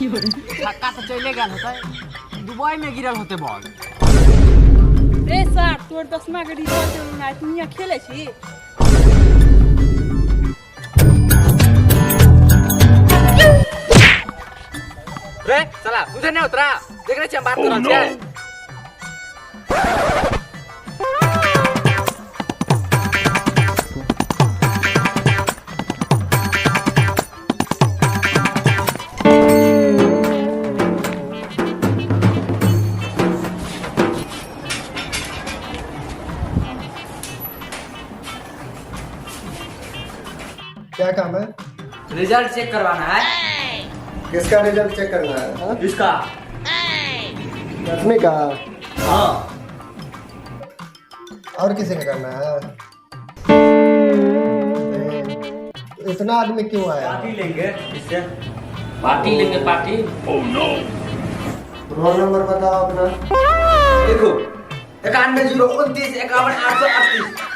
छक्का तो चले गेल होते, दुबई में गिरल होते बॉल। रे सर, तोर दसमा के रिजल्ट एलौ ना, तू यहाँ खेले छी? रे साला तुझे नहीं उतरा, देख रहे छी हम बात कर रहल छियै। क्या काम है? रिजल्ट चेक करवाना है। किसका रिजल्ट चेक करना है? हाँ? किसका? दसवीं का। हाँ। और किसी ने करना है? तो इतना आदमी क्यों आया? पार्टी लेंगे इससे। पार्टी लेंगे पार्टी। रोल नंबर बताओ अपना। देखो 91 0 29 51 838।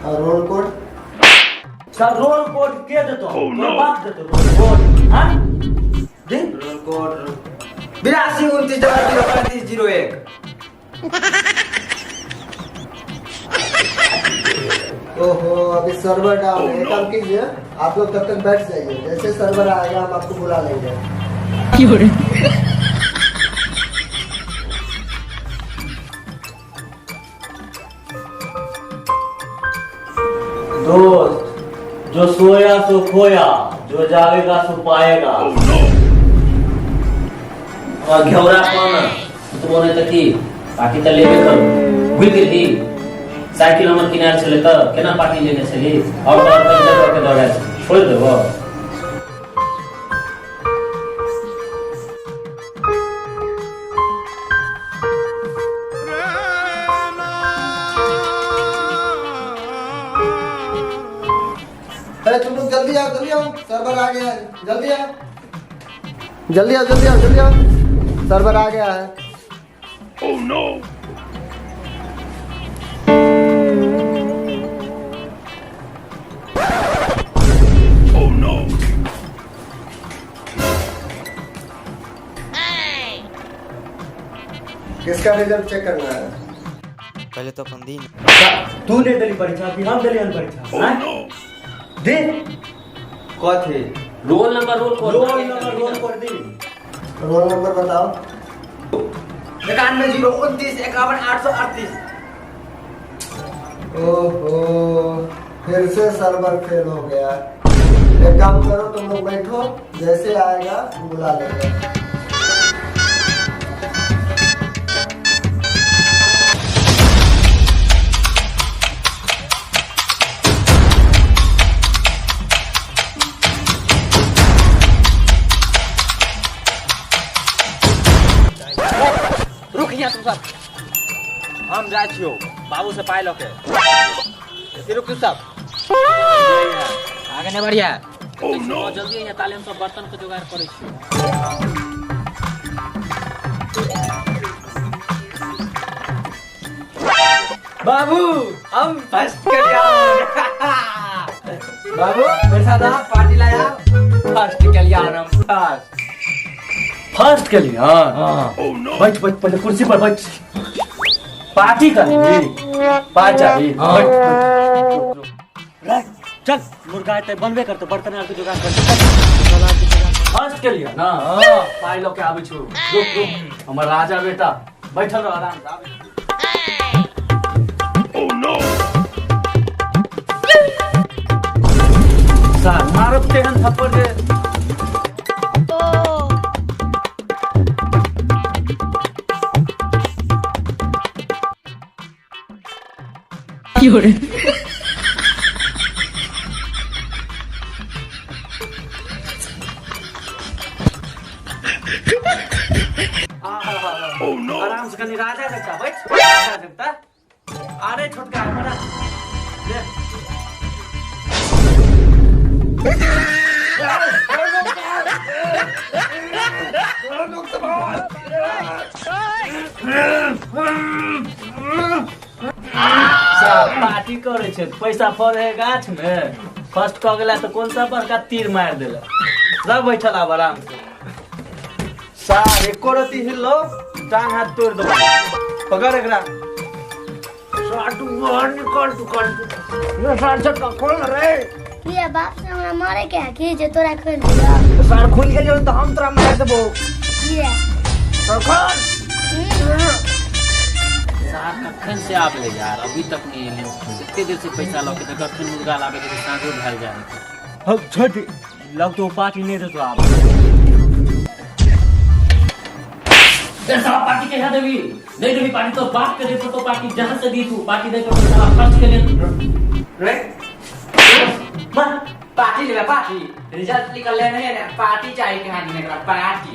और roll code? Sir roll code के देतो? तोर बाप देतो रोल कोड? हाँ दे रोल कोड 82 29 00 35 01। ओहो, अभी सर्वर डाउन है। एक काम कीजिए, आप लोग तब तक बैठ जाइए, जैसे सर्वर आएगा हम आपको बुला लेंगे। दोस्त, जो सोया सो खोया, जो जागेगा सो पाएगा। और घेवड़ा कौन तो बोले त की पार्टी त लेबे करू, भूल गेली साइकिल हमर किनार छले त केना पार्टी लेने छली, और तोर पंचर कऽ के दौड़ाय छली, छोड़ देबो। अरे तुम लोग जल्दी आओ, जल्दी आओ, सर्वर आ गया है, जल्दी आओ, जल्दी आओ, जल्दी आओ, जल्दी आओ, सर्वर आ गया है। किसका रिजल्ट चेक करना है? पहले तो अपन दिन। तू नहीं दिली परीक्षा कि हम दिली परीक्षा? हाँ? दे। कथी? Roll number, roll code. Roll number, roll code दे। रोल नंबर बताओ। 91 0 29 51 838। ओहो, फिर से सर्वर फेल हो गया। एक काम करो, तुम लोग बैठो, जैसे आएगा बुला लेंगे। रुक यहाँ तुम सब, हम जाइ छियौ बाबू से पाइ लऽ के। रुक तू सब, आगे नहीं बढ़िया। जल्दी यहाँ ताले हम सब बर्तन के जुगाड़ करै छियौ। बाबू हम फर्स्ट के लिए। बाबू मेरे साथ आप पार्टी लाया, फर्स्ट के लिए हम फर्स्ट। फर्स्ट के लिए? हाँ। हाँ। बैठ बैठ, पहले कुर्सी पर बैठ। पार्टी कर पाँच चाबी। बैठ बैठ, चल मुर्गा ते बनबे करतो, बर्तन आर के जुगाड़ करतो। फर्स्ट के लिए ना पाई लऽ के आबै छु। रुक रुक, हमर राजा बेटा बैठल रह आराम से। सार मारब तेहन थप्पड़ दे। आराम से कनी राजा बेटा बैठ, राजा बेटा। अरे छोटका हमरा ले। अच्छा पार्टी करे छै, पैसा फड़े है गाछ में। फर्स्ट कऽ गेला तऽ कोन सा बड़का तीर मारि देलक। रह बैठल आब आराम से। सार एको रति हिललो टांग हाथ तोड़ देबो। पकड़ एकरा। किया बाप से हमरा मारे के है की जे तोरा खोल दिया? सर खुल गेल तऽ हम तोरा मारि देबो। किया? सर खोल। सार कखन से आबले यार, अभी तक नहीं एले। कते देर से पैसा लऽ के तऽ कखन मुर्गा लाबे के साँझो भेल जाए। हौ छोट लग तो पार्टी नहीं देतो आब। साला पार्टी कहिया देबी? नहीं देबी पार्टी तो बाप के देतो, तो पार्टी जहां से दी तू पार्टी दे के साला फर्स्ट के लिए। रे पार्टी लेबे, पार्टी रिजल्ट निकलले नहीं है, पार्टी चाहिए कहानी में एकरा पार्टी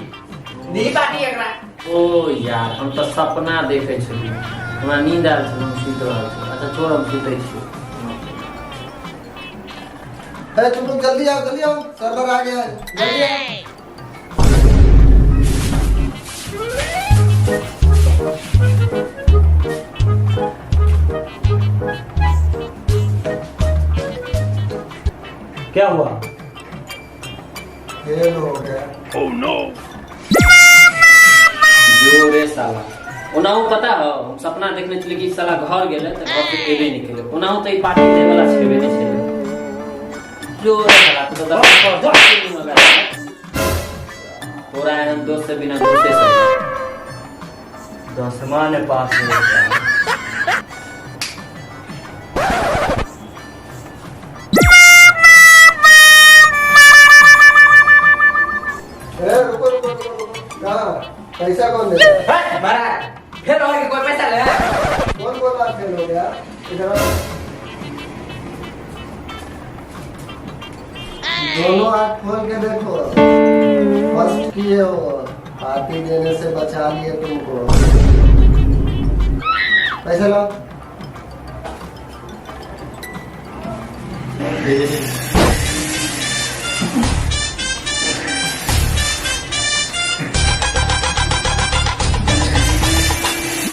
दी पार्टी एकरा। ओ यार हम तो सपना देखे छली, हमरा नींद आयल छल, हम सुति रहल छी। अच्छा छोड़, हम सुतै छी। अरे तुम लोग जल्दी आओ, जल्दी आओ, सर्वर आ गया है, जल्दी आओ। क्या हुआ? फेल हो गया। जो रे साला ओनाहु पता हो, हम सपना देखने छली कि साला घर गेले तऽ घर से एबे नहीं केले। ओनाहु तऽ ई पार्टी दै वाला छेबे नहीं छले। जो रे साला तू तऽ दस पर नहीं मगा। तोरा एहन दोस्त से बिना दोस्ते से दसमा ने पास हो गया। ए, रुको रुको रुको रुको, कहाँ पैसा कौन दे रहा है? बड़ा फेल हो गया, कोई पैसा ले? कौन बोल रहा फेल हो गया? इधर आओ। दोनों आँख खोल के देखो, फर्स्ट किए हो, पार्टी देने से बचा लिए तुमको। पैसा लाओ।